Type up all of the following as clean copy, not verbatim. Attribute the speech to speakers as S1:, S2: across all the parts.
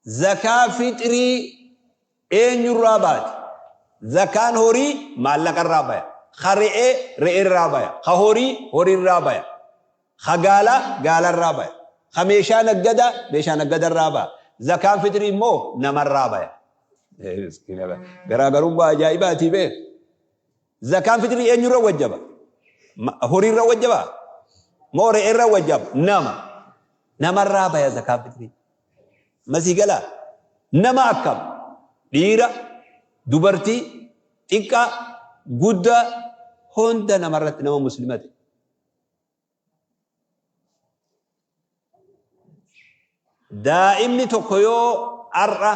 S1: Zakaa fixrii eenyurraa baati? Zakaan horii maallaqarraa baya. Ka re'ee re'erraa baya. Ka horii horirraa baya. Ka gaalaa gaalarraa baya. Ka meeshaa naggadaa meeshaa naggadarraa baya. Zakaan fixrii immoo namarraa baya. Garaagarummaa ajaa'ibaatii bee. Zakaan fixrii eenyurra wajjaba? Horiirra wajjabaa? Moo re'eerra wajjaba? Nama. Namarraa baya zakaan fixrii. Masii galaa? Nama akkam? Dhiira, dubartii, xiqqaa, guddaa hunda namarratti nama muslima ta'e. Daa'imni tokko yoo har'a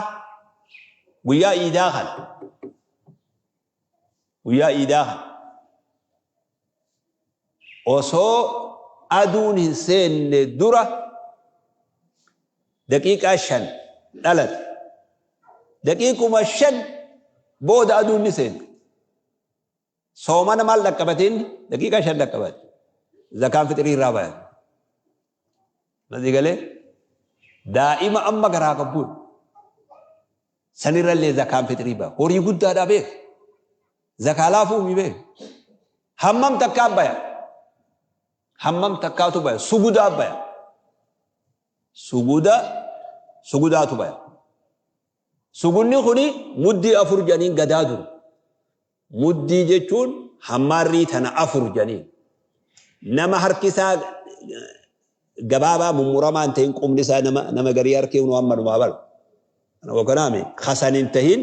S1: guyyaa iidaa kana guyyaa iidaa kana osoo aduun hin seenne dura daqiiqaa 5 dhalate daqiiquma 5 booda aduun ni seente. Soomana maal dhaqqabate inni? Daqiiqaa 5 dhaqqabate. Zakaan fixrii irraa bayan. Masii galee daa'ima amma garaa qabbuun sanirrallee zakaan fixrii baya. Horii guddaadhaa beek. Zakaa laafuu mi beek. Hammam takkaa baya? Hammam takkaatu baya? Sugudaa baya. Suguda sugudaatu baya. Sugunni kuni muddii 4 janiin gadaa dur. Muddii jechuun hammaarrii tana 4 janiin. Nama harki isaa gabaabaa mummuramaa hin ta'in qubni isaa nama nama garii harki nu hammanumaa bar. Kana wakanaami kasan hin tahin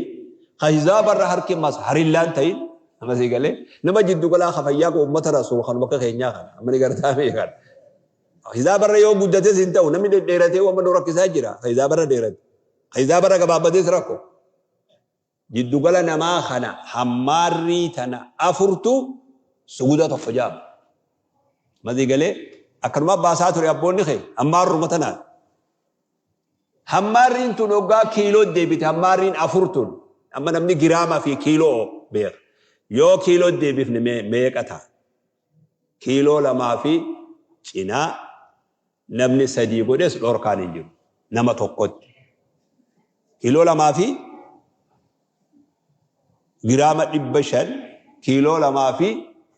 S1: ka hizaabarra harki mas harillaa hin tahin nama sii galee nama jiddu galaa ka fayyaa koo ummata rasuul kan bakka keenyaa kana amma ni gartaa meeqan. Hizaabarra yoo guddates hin ta'u namni dhedheeratee wama nu rakkisaa jira hizaabarra dheerate. Hizaaba irra gabaabbatees rakko. Jiddugala namaa kana hammaarrii tana afurtu suguda tokko jaama. Masii galee akkanuma baasaa ture abboonni kee hammaarruma tanaan. Hammaarriin tun hoggaa kiiloo deebite hammaarriin afur tun amma namni giraama fi kiiloo beeka. Yoo kiiloo deebifne meeqa ta'a? Kiiloo lamaa fi cinaa namni 3 godhes dhorkaan hin jiru. Nama tokkotti. Kiiloo lamaa fi giraama 500 kiiloo lamaa fi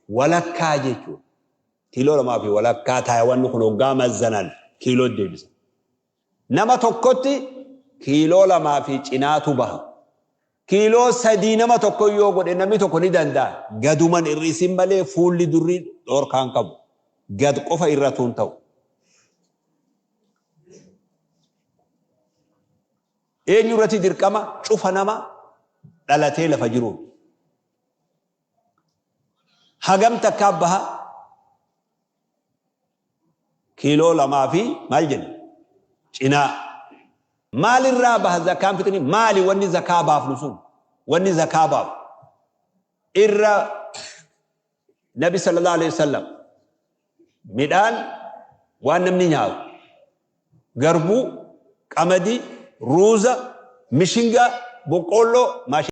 S1: walakkaa jechuudha. Kiiloo lamaa fi walakkaa ta'a wanni kun hoggaa mazzanan kiiloo deebisa. Nama tokkotti kiiloo lamaa fi cinaatu baha. Kiiloo 3 nama tokko yoo godhe namni tokko ni danda'a. Gaduman hir'isin malee fuulli durri dhorkaan qabu. Gad qofa irratuun ta'u. Eenyu irratti dirqama? Cufa nama dhalatee lafa jiruun. Hagam takkaa baha? Kiiloo lamaa fi maal jenna? Cinaa. Maalirraa baha zakaan fixrii? Maali wanni zakaa baafnu sun? Wanni zakaa baafnu irra Nabi sallallahu alaihi wasallam midhaan waan namni nyaatu garbuu, qamadii, ruuza, mishingaa, boqqoolloo, maashingaa.